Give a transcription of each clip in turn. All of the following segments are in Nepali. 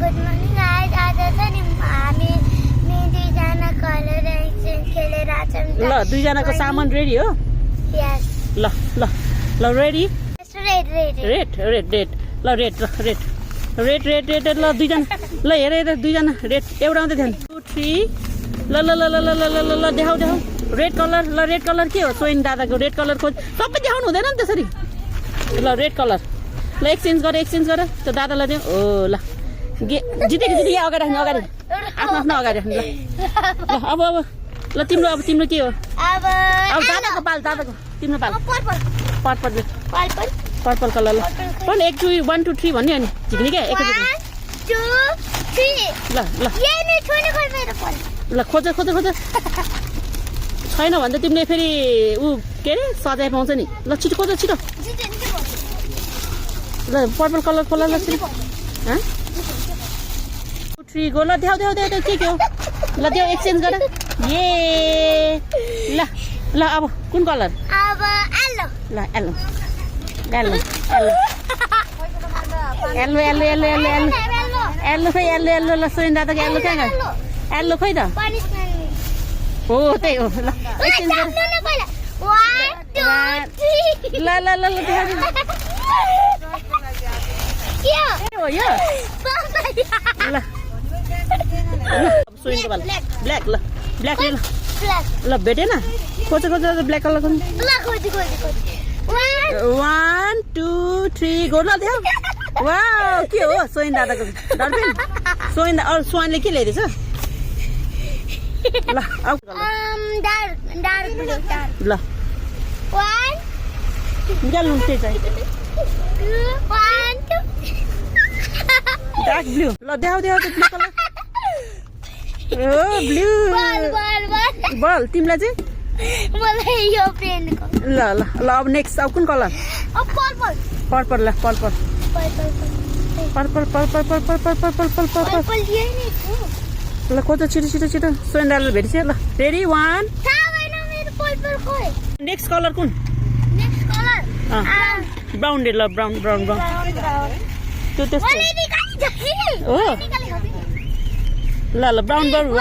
Good morning guys. आज चाहिँ नि हामी दुईजना कलर एक्सचेन्ज खेलेर आछौँ। ल दुईजनाको सामान रेडी हो? यस। ल ल ल ready? Red red red red red ल रेड ल रेड रेड रेड रेड ल दुईजना ल हेर हेर दुईजना रेड एउटा आउँदै थियो 2 3 ल ल ल ल ल ल ल ल देखाऊ देखाऊ रेड कलर। ल रेड कलर के हो? सोइन दादाको रेड कलर खोज। सबै देखाउनु हुँदैन नि त्यसरी। ल रेड कलर ल एक्सचेन्ज गर त्यो दादालाई दियो। ओ ल जितेको जिते अगाडि राख्नु अगाडि आफ्नो आफ्नो अगाडि राख्नु। ल ल अब ल तिम्रो के हो? अब दादाको पाल दादाको तिम्रो पाल purple purple purple purple colour. ल पनि 1 2 3 भन्ने हो नि झिक्ने क्या 1 2 3 ल ल यही नै छोड्नु खोइ मेरो पाल। ल खोज छैन भने त तिमीले फेरि ऊ के अरे सजाय पाउँछ नि। ल छिटो खोज छिटो। ल पर्पल कलर खोला ल छिटो। 2 3 गो। ल देखाउ के हो? ल देऊ एक्सचेन्ज गर। ये ल ल अब कुन कलर? अब येलो। ल yellow yellow yellow yellow yellow yellow yellow yellow खै येलो ल सोइन दादाको येलो कहाँ गयो? येलो खै त? हो त्यही हो। ल एक्सचेन्ज गर। 1 2 3 ल ल ल ल देखाउ हो यो ल सोइनको बाल ब्ल्याक ल ब्ल्याक ल ल भेटेन खोज ब्ल्याक कलर खोज। 1 2 3 गो। ल देऊ वाउ के हो? सोइन दादाको डल्फिन। सोइन अरू स्वानले के ल्याइदिएछ? ल आउ डार्क ब्लू ल 1 निकाल्नु त्यही चाहिँ 1 2 डार्क ब्लू। ल देखाउ त्यो ब्लू कलर। ओ ब्लू बल तिमीलाई चाहिँ मलाई यो पेनको। ल ल ल अब नेक्स्ट अब कुन कलर? अब पर्पल पर्पल ल purple purple purple purple purple purple purple यही नै थियो। ल खोज छिटो सोइन दादाले भेटिछ। ल रेडी 1 थाहा भएन मेरो पर्पल खोइ। नेक्स्ट कलर कुन? Next colour brown they. ल ब्राउन ब्राउन ब्राउन त्यो त्यस्तो हो। ल ल ब्राउन ब्राउन 1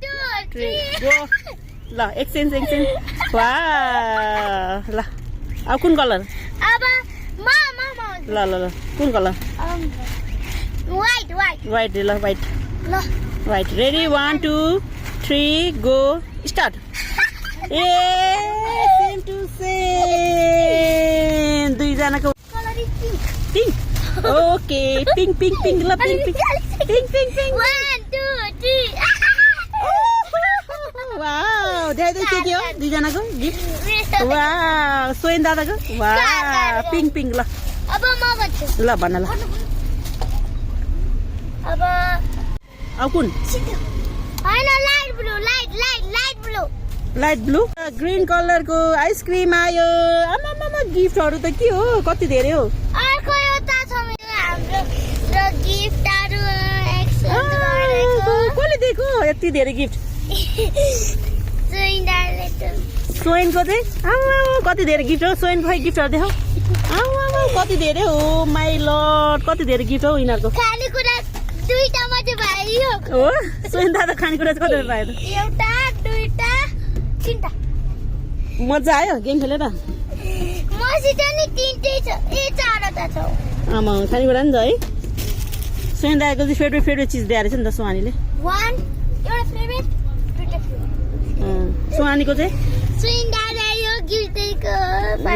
2 3 गो। ल एक्सचेन्ज वा ल अब कुन कलर? अब ल ल ल कुन कलर? व्हाइट वाइट ल वाइट ल वाइट रेडी 1 2 3 गो स्टार्ट। ए सेम टु सेम दुईजनाको colour is pink. Okay pink pink pink ल pink pink pink pink pink 1 2 3 wow के हो दुईजनाको गिफ्ट? वाउ सोइन दादाको वाउ पिङ्क पिङ्क। ल अब म भन्छु। ल भन ल अब कुन? हैन light blue light blue light blue green कलरको आइसक्रिम आयो। आमामा गिफ्टहरू त के हो कति धेरै हो। अर्को एउटा छ मेरो हाम्रो र गिफ्टहरू एक्सचेन्ज गरेको। कसले दिएको यति धेरै गिफ्ट? सोइनदारले त। सोइनको चाहिँ आमा कति धेरै गिफ्ट हो? सोइनको खै गिफ्टहरू देखाऊ। आमा कति धेरै हो माई लर्ड कति धेरै गिफ्ट हो यिनीहरूको। खानेकुरा दुईटा मात्रै भयो हो सोइन दादा खानेकुरा चाहिँ कति पायो त? एउटा दुईटा तीनटा। मजा आयो गेम खेलेर? मसित नि तीनटै छ। चारवटा छ। आमा खानेकुरा नि त है। सोइन दादाको चाहिँ फेभरेट चिज दिएर छ नि त सुहानीले। 1 एउटा फेभरेट दुईटा फेभरेट। सुहानीको चाहिँ सोइनदारले यो गिफ्ट दिएको। ल